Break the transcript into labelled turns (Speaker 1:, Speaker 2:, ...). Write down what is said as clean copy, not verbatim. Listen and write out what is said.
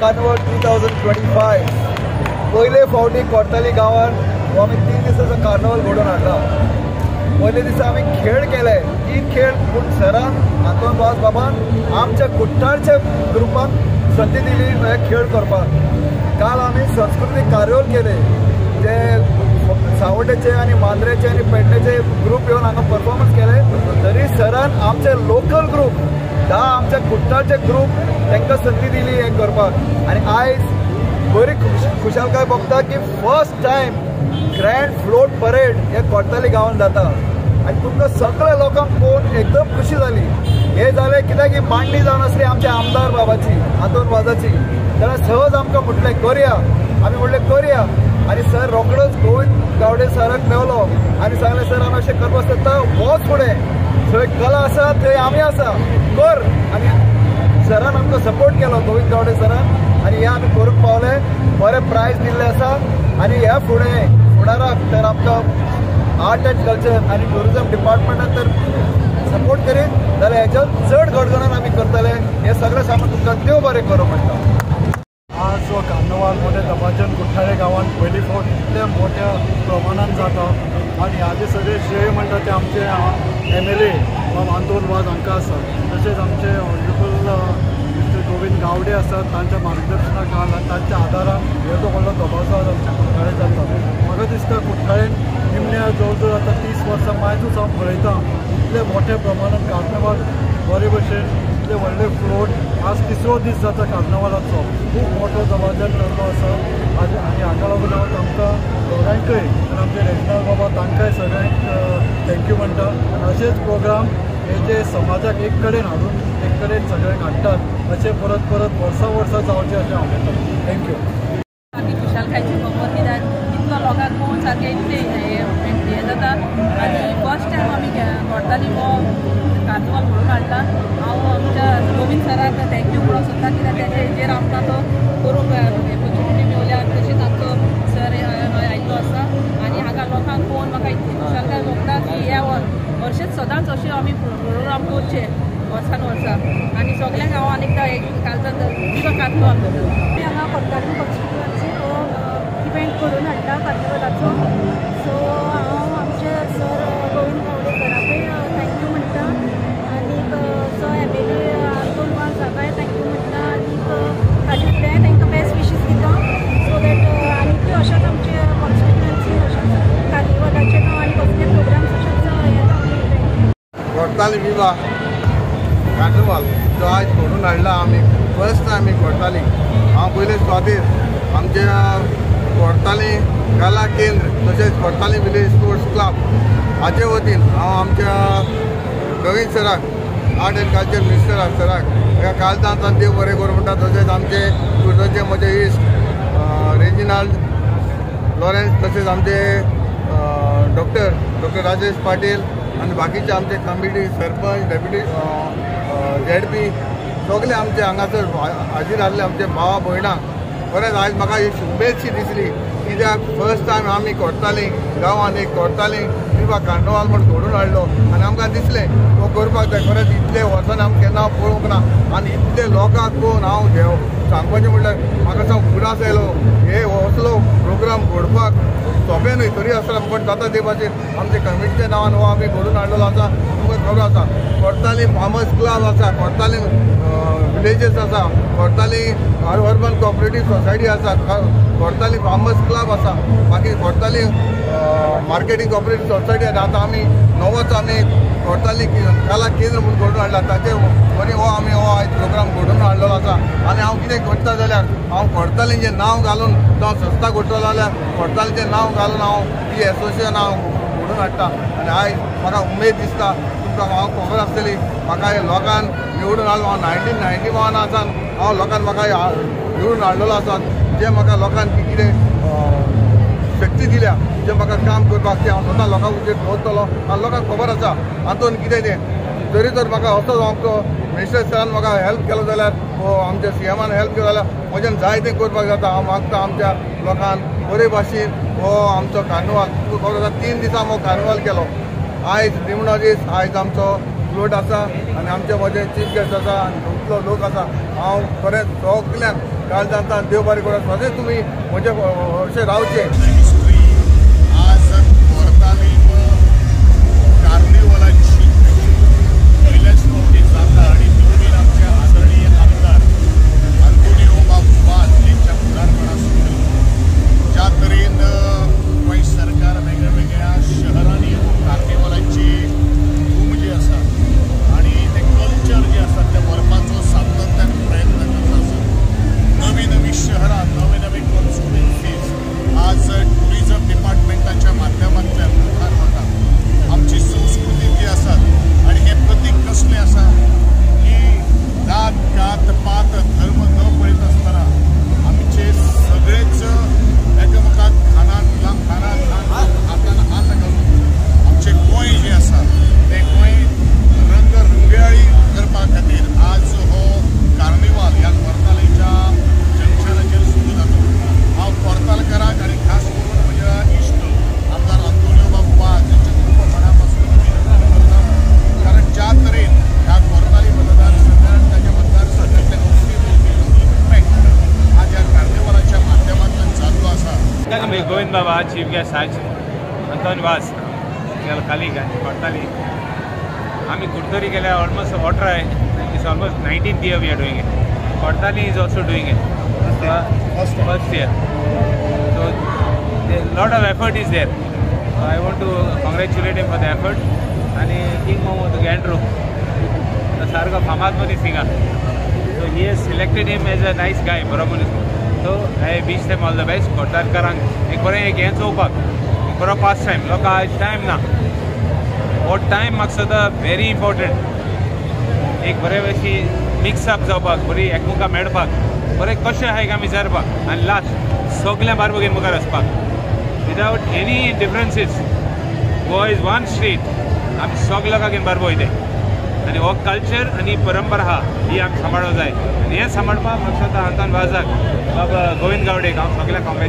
Speaker 1: Carnival 2025 पयले फावटी कोर्ताली गांवान हो आमी 3 दिसाचो कार्निवल घडोवन हाडला. पयले दिसा आमी खेळ केले, 3 खेळ, पूण सरान आंतोन वाज बाबान आमच्या कुट्टाळच्या ग्रुपाक संदी दिली हे खेळ करपाक. काल आमी संस्कृतीक कार्यावळ केले, जे सावड्डेचे आनी मांद्रेचे आनी पेडणेचे ग्रुप येवन हांगा परफॉर्मन्स केले. तरी सरान आमचे लोकल ग्रुप 10 आमच्या कुट्टाळचे ग्रुप तांकां संदी दिली हें करपाक. आनी आयज बरी खुशालकाय भोगता की first time grand float parade हे कोर्ताली गांवांत जाता आनी तुमकां सगळ्या लोकांक पळोवन एकदम खुशी जाली. हें जालें कित्याक की मांडणी जावन आसली आमच्या आमदार बाबाची, आंतोन वाजाची. ताणें सहज आमकां म्हटलें करया, आमी म्हटलें करया. आनी सर रोखडोच गोविंद गावडे सराक मेवलो आनी सांगलें सर आमी अशें करपाक सोदता, वच फुडें, थंय कला आसा थंय आमी आसा, कर. आनी सरान आमकां सपोर्ट केलो, गोविंद गावडे सरान, आनी हें आमी करूंक पावले. बरें प्रायज दिल्लें आसा. आनी ह्या फुडें फुडाराक तर आमकां आर्ट एंड कल्चर आनी ट्युरिजम डिपार्टमेंटान तर सपोर्ट करीत जाल्यार हेच्यान चड गडगडान आमी करतले. हें सगळें सामान तुमकां देव बरें करूं म्हणटा.
Speaker 2: आज हो कार्निवाल मोठ्या दबाज्यान कुठ्ठाळे गांवांत पयली फावट इतल्या मोठ्या प्रमाणान जाता आनी हाजे सगळे श्रेय म्हणटा ते आमचे MLA बाब आंतोन वाज हांकां आसा, तशेंच आमचे ऑनरेबल मिस्टर गोविंद गावडे आसात, तांच्या मार्गदर्शना खाल आनी तांच्या आदारान हो तो व्हडलो दबाजो आज आमच्या कुठ्ठाळे जाता. म्हाका दिसता कुठ्ठाळेन निमण्या जवळ जवळ आतां 30 वर्सां मायजूच हांव पळयतां इतले मोठ्या प्रमाणान कार्निवाल बरे भशेन, इतले व्हडले फ्लोट. आज तिसरो दीस जाता कार्निवालाचो, खूब मोठो दबाज्यान जाल्लो आसा. आनी हाका लागून हांव तांकां दोगांयकय आनी आमचे रेजिनाल्ड बाबा तांकांय सगळ्यांक thank you म्हणटा. आनी अशेच प्रोग्राम हे जे समाजाक एक कडेन हाडून एक कडेन सगळ्यांक हाडटात अशें परत परत वर्सां वर्सां जावचें अशें हांव म्हणटा. Thank you.
Speaker 3: सारकी खुशालकायची खबर कित्याक इतलो लोकांक पळोवन सारकें इतलें हें जाता. आनी फर्स्ट टायम आमी कोर्ताली हो कार्निवाल घडोवन हाडला. हांव आमच्या गोविंद सराक thank you म्हणूंक सोदता कित्याक तेजे हेजेर आमकां तो करूंक ऑपॉर्च्युनिटी मेवल्या. आनी तशेंच आमचो सर आयिल्लो आसा आनी हांगा लोकांक पळोवन म्हाका इतली खुशालकाय भोगता की ह्या वर्षेच सदांच अशें आमी प्रोग्राम करचे वर्सान वर्सा. आनी सगल्यांक हांव आनी एकदां कालचा विवा कार्निवाल.
Speaker 4: आमी हांगा कोर्ताली कॉन्स्टिट्युएन्सी हो इव्हेंट घडोवन हाडटा कार्निवालाचो. सो हांव आमचे सर गोविंद गावडे सराकय thank you म्हणटा आनीक जो MLA Anton Vaz हाकाय thank you म्हणटा आनीक हाजे फुडें तांकां बेस्ट विशीस दिता सो that आनीकय अशेंच आमचे कॉन्स्टिट्युएन्सी अशेंच कार्निवालाचे जावं आनी कसले प्रोग्राम्स अशेंच हें जावं.
Speaker 5: कोर्ताली विवा कार्निवाल जो आयज घडोवन हाडला आमी फर्स्ट टायम कोर्ताली. हांव पयले सुवातेर आमच्या कोर्ताली कला केंद्र तशेंच कोर्ताली विलेज स्पोर्ट्स क्लब हाचे वतीन हांव आमच्या गोविंद सराक, आर्ट एंड कल्चर मिनिस्टराक सराक ह्या काळजांत देव बरें करूं म्हणटा. तशेंच आमचे कुर्डोचे म्हजे इश्ट रेजिनाल्ड लॉरेन्स, तशेंच आमचे डॉक्टर राजेश पाटील आनी बाकीचे आमचे कमिटी सरपंच, डेप्युटी ZP सगळे आमचे हांगासर हाजीर आसले आमचे भावा भयणां. खरेंच आयज म्हाका ही उमेदशी दिसली कित्याक फर्स्ट टायम आमी कोर्ताली गांवांत एक कोर्ताली विवा कार्निवाल म्हण घडोवन हाडलो आनी आमकां दिसलें तो करपाक जाय. खरेंच इतले वर्सान आमी केन्ना पळोवंक ना आनी इतले लोकांक पळोवन हांव देव सांगपाचें म्हणल्यार म्हाका सामको उगडास आयलो हे असलो प्रोग्राम घडपाक सोंपें न्हय, तरी आसतना बट जाता ते भाशेन आमचे कमिटीच्या नांवान हो आमी घडोवन हाडलेलो आसा. तुमकां खबर आसा कोर्ताली फार्मर्स क्लब आसा, कोर्ताली विलेजीस आसा, कोर्ताली अर्बन कॉपरेटीव सोसायटी आसा, कोर्ताली फार्मर्स क्लब आसा, मागीर कोर्ताली मार्केटींग कॉपरेटीव सोसायटी आसा. आतां आमी नवोच आमी कोर्ताली कला केंद्र म्हूण घडोवन हाडला, ताचे वरी हो आमी हो आयज प्रोग्राम घडोवन हाडलेलो आसा. आनी हांव कितें करता जाल्यार हांव कोर्तालीचें नांव घालून जावं संस्था करतलो जाल्यार कोर्तालीचें नांव घालून हांव ही एसोसिएशन हांव घडोवन हाडटा. आनी आयज म्हाका उमेद दिसता. तुमकां हांव खबर आसतली म्हाका हे लोकान निवडून हाडलो. हांव 1991 आसान हांव लोकान म्हाका निवडून हाडलेलो आसा. जे म्हाका लोकान कितें शक्ती दिल्या जे म्हाका काम करपाक तें हांव स्वता लोकां वचेर दवरतलो. आनी लोकांक खबर आसा आंतोन कितें तें. तरी तर म्हाका असो आमचो मिनिस्टर सरान म्हाका हेल्प केलो जाल्यार आमच्या CMान हेल्प केलो जाल्यार म्हज्यान जाय तें करपाक जाता. हांव मागता आमच्या लोकांक बरे भाशेन हो आमचो कार्निवाल तुमकां खबर आसा 3 दिसां हो कार्निवाल केलो. आयज निमणो दीस, आयज आमचो फ्लोट आसा आनी आमचे म्हजे चीफ गेस्ट आसा आनी इतलो लोक आसा. हांव खरेंच सगल्यांक काळजांतल्यान देव बरें करूं, सदेंच तुमी म्हजे अशें रावचें.
Speaker 6: आज कोर्तालीम कार्निवलाची पयल्याच फावटी जाता आनी निवडून आमचे आदरणीय आमदार आंतोनियो बाब वाज हेंच्या फुडारपणा सकयल ज्या तरेन गोंय सरकार वेगळ्या वेगळ्या शहरांनी कार्निवलाची धूम जी आसा आनी तें कल्चर जें आसा तें व्हरपाचो सातत्यान प्रयत्न करता आसा. नवी नवी शहरां, नवे नवे कॉन्स्टिट्युएन्सीज आज टुरिजम डिपार्टमेंटाच्या माध्यमांतल्यान मुखार वता. आमची संस्कृती जी आसा आनी हें प्रतीक कसलें आसा की जात कात पात धर्म न पळयत आसतना आमचे सगळेच एकामेकाक खानान खाना हातान हात घालून आमचें गोंय जें आसा तें गोंय रंग रंगयाळी करपा खातीर आज हो कार्निवाल ह्या कोर्तालेच्या जंक्शनाचेर सुरू जाता. हांव कोर्तालकाराक आनी खास करून म्हज्या इश्ट आमदार आंतोनियो बाब वाज हांचे खूब मना पासून अभिनंदन करता, कारण ज्या तरेन ह्या कोर्ताली मतदारसंघान ताच्या मतदारसंघांतल्यान इम्पॅक्ट आज ह्या कार्निवालाच्या माध्यमांतल्यान जाल्लो आसा.
Speaker 7: आमी गोविंद बाबा चीफ गेस्ट आज अंतोन वाज कलीग कोर्ताली. आमी कुडतरी केल्या almost 18 it's almost 19th year we are doing it. Cortalim is also doing it first year. So a lot of effort is there. So I want to congratulate him for the effort. And King Momo to Andrew, the सारको फामाद मनीस हिंगा. So he has selected him as a nice guy, बरो मनीस. So I wish them all the best. कोर्तालकारांक एक बरें एक हें चोवपाक एक बरो पास टायम. लोकांक आयज टायम ना, हो टायम म्हाका सदां व्हेरी इम्पॉर्टंट. एक बरे अशी मिक्सअप जावपाक, बरी एकमुखां मेळपाक, बरें कशें आहाय काय विचारपाक आनी लास्ट सगळ्यां बारबोगेन मुखार वचपाक without any differences. Goa is one state. आमी सगळे लोकांक बारबो वयते आनी हो कल्चर आनी परंपरा आहा ही आमी सांबाळूंक जाय आनी हें सांबाळपाक म्हाका दिसता आंतोन वाजाक, बाबा गोविंद गावडेक हांव सगळ्यांक कॉंग्रेच्युलेट.